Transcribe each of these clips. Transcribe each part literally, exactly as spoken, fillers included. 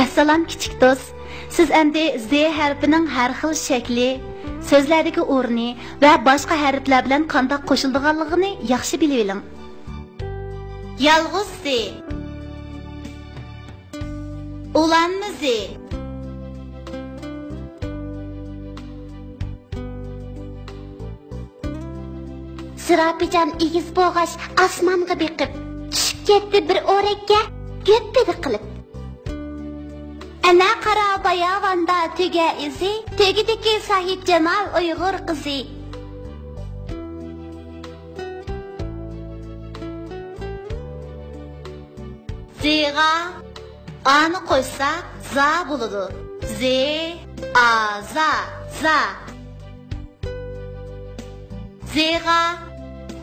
ئەسسالام، كىچىك دوست. سىز ئەمدى زې ھەرپىنىڭ ھەر خىل شەكلى، سۆزلەردىكى ئورنى ۋە باشقا ھەرپلەر بىلەن قانداق قوشۇلىدىغانلىقىنى ياخشى بىلىۋېلىڭ. يالغۇز زې. ئۇلانما زې. زىراپىجان ئېگىز بولغاچ، ئاسمانغا بېقىپ، چۈشۈپ كەتتى بىر ئورەككە، گۈپپىدە قىلىپ. ئەنە قارا باياۋاندا تۆگە ئىزى، تۆگىدىكى ساھىبجامال ئۇيغۇر قىزى. زېغا ئانى قوشساق زا بولىدۇ. زې، ئا، زا، زا. زېغا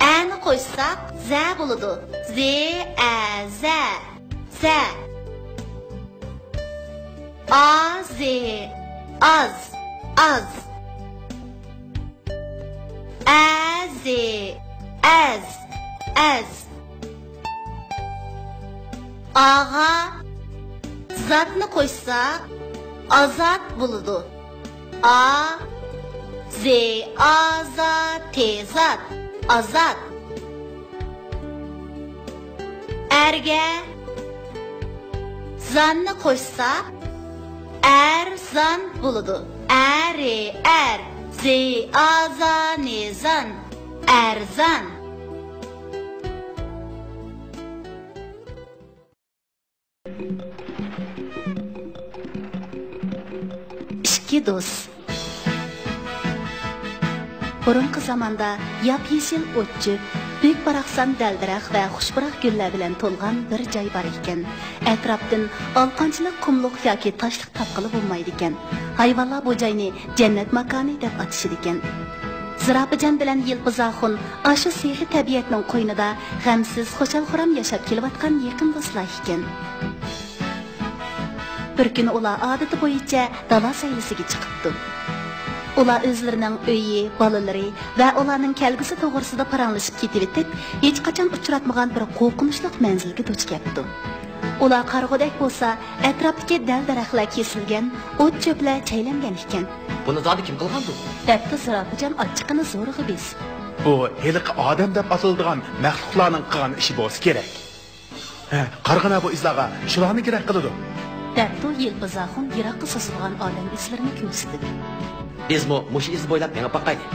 ئەنى قوشساق زە بولىدۇ. زې، ئە، زە، زە. ئا، زې، ئاز، ئاز. ئە، زې، ئەز، ئەز. ئاغا زاتنى قوشساق ئازات بولىدۇ. ئا، زې، ئا، زا، تې، زات، ئازات. ئەرگە زاننى قوشساق ئەرزان بولىدۇ. ئە، رې، ئەر، زې، ئا، زا، نې، زان، ئەرزان. ئىككى دوست. بۇرۇنقى زاماندا ياپيېشىل ئوت-چۆپ، بۈك-باراقسان دەل-دەرەخ ۋە خۇشپۇراق گۈللەر بىلەن تولغان بىر جاي بار ئىكەن. ئەتراپتىن ئالىقانچىلىق قۇملۇق ياكى تاشلىق تاپقىلى بولمايدىكەن. ھايۋانلار بۇ جاينى جەننەت ماكانى دەپ ئاتىشىدىكەن. زىراپىجان بىلەن يىلپىز ئاخۇن ئاشۇ سېخىي تەبىئەتنىڭ قوينىدا غەمسىز، خۇشال-خۇرام ياشاپ كېلىۋاتقان يېقىن دوستلار ئىكەن. بىر كۈنى ئۇلار ئادىتى بويىچە دالا سەيلىسىگە چىقىپتۇ. ئۇلار ئۆزلىرىنىڭ ئۆيى، بالىلىرى ۋە ئۇلارنىڭ كەلگۈسى توغرىسىدا پاراڭلىشىپ كېتىۋېتىپ، ھېچقاچان ئۇچراتمىغان بىر قورقۇنچلۇق مەنزىلگە دۇچ كەپتۇ. ئۇلار قارىغۇدەك بولسا، ئەتراپتىكى دەل-دەرەخلەر كېسىلگەن، ئوت-چۆپلەر چەيلەنگەن ئىكەن. بۇنى زادى كىم قىلغاندۇ؟ دەپتۇ زىراپىجان ئاچچىقىنى زورىغا بېسىپ. بۇ ھېلىقى ئادەم دەپ ئاتىلىدىغان مەخلۇقلارنىڭ قىلغان ئىشى بولسا كېرەك. ھە، قارىغىنا بۇ ئىزلارغا، شۇلارنى كېرەك قىلىدۇ. دەپتۇ يىلپىز ئاخۇن يىراققا سوزۇلغان ئادەم ئىزلىرىنى كۆرسىتىپ. بىزمۇ مۇشۇ ئىز بويلاپ مېڭىپ باقايلى.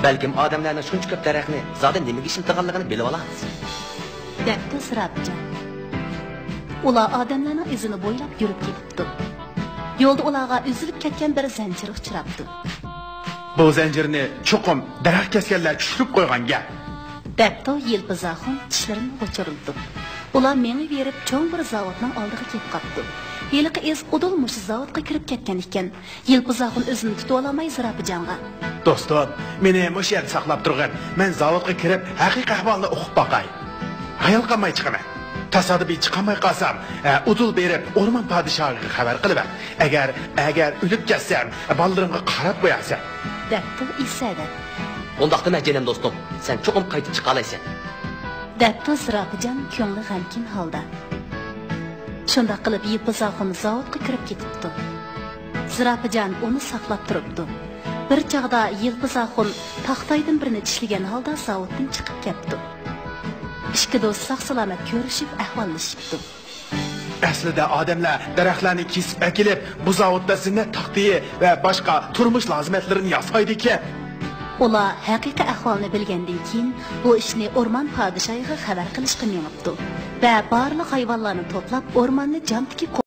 بەلكىم ئادەملەرنىڭ شۇنچە كۆپ دەرەخنى زادى نېمىگە ئىشلىتىدىغانلىقىنى بىلىۋالارمىز. دەپتۇ زىراپىجان. ئۇلار ئادەملەرنىڭ ئىزىنى بويلاپ يۈرۈپ كېتىپتۇ. يولدا ئۇلارغا ئۈزۈلۈپ كەتكەن بىر زەنجىر ئۇچراپتۇ. بۇ زەنجىرنى چوقۇم دەرەخ كەسكەنلەر چۈشۈرۈپ قويغان گەپ. دەپتۇ يىلپىز ئاخۇن چىشلىرىنى غۇچۇرلىتىپ. ئۇلار مېڭىۋېرىپ چوڭ بىر زاۋۇتنىڭ ئالدىغا كېلىپ قاپتۇ. ھېلىقى ئىز ئۇدۇل مۇشۇ زاۋۇتقا كىرىپ كەتكەن ئىكەن. يىلپىز ئاخۇن ئۆزىنى تۇتۇۋالالماي زىراپىجانغا. دوستۇم، مېنى مۇشۇ يەردە ساقلاپ تۇرغىن. مەن زاۋۇتقا كىرىپ ھەقىقىي ئەھۋالنى ئۇقۇپ باقاي. ھايال قالماي چىقىمەن. تاسادىپىي چىقالماي قالسام، ئە، ئۇدۇل بېرىپ ئورمان پادىشاھىغا خەۋەر قىلىۋەر. ئەگەر، ئەگەر ئۆلۈپ كەتسەم، بالىلىرىمغا قاراپ قويارسەن. دەپتۇ ئېسەدە. ئۇنداقتا مەن جېنىم دوستۇم، سەن چوقۇم قايتىپ چىقالايسەن. دەپتۇ زىراپىجان كۆڭلى غەمكىن ھالدا. شۇنداق قىلىپ يىلپىز ئاخۇن زاۋۇتقا كىرىپ كېتىپتۇ. زىراپىجان ئۇنى ساقلاپ تۇرۇپتۇ. بىر چاغدا يىلپىز ئاخۇن تاختايدىن بىرنى چىشلىگەن ھالدا زاۋۇتتىن چىقىپ كەپتۇ. ئىككى دوست ساق-سالامەت كۆرۈشۈپ ئەھۋاللىشىپتۇ. ئەسلىدە ئادەملەر دەرەخلەرنى كېسىپ ئەكېلىپ، بۇ زاۋۇتتا زىننەت تاختىيى ۋە باشقا تۇرمۇش لازىمەتلىرىنى ياسايدىكەن. ئۇلار ھەقىقىي ئەھۋالنى بىلگەندىن كېيىن، بۇ ئىشنى ئورمان پادىشاھىغا خەۋەر قىلىشقا مېڭىپتۇ ۋە بارلىق ھايۋانلارنى توپلاپ، ئورماننى جان تىكىپ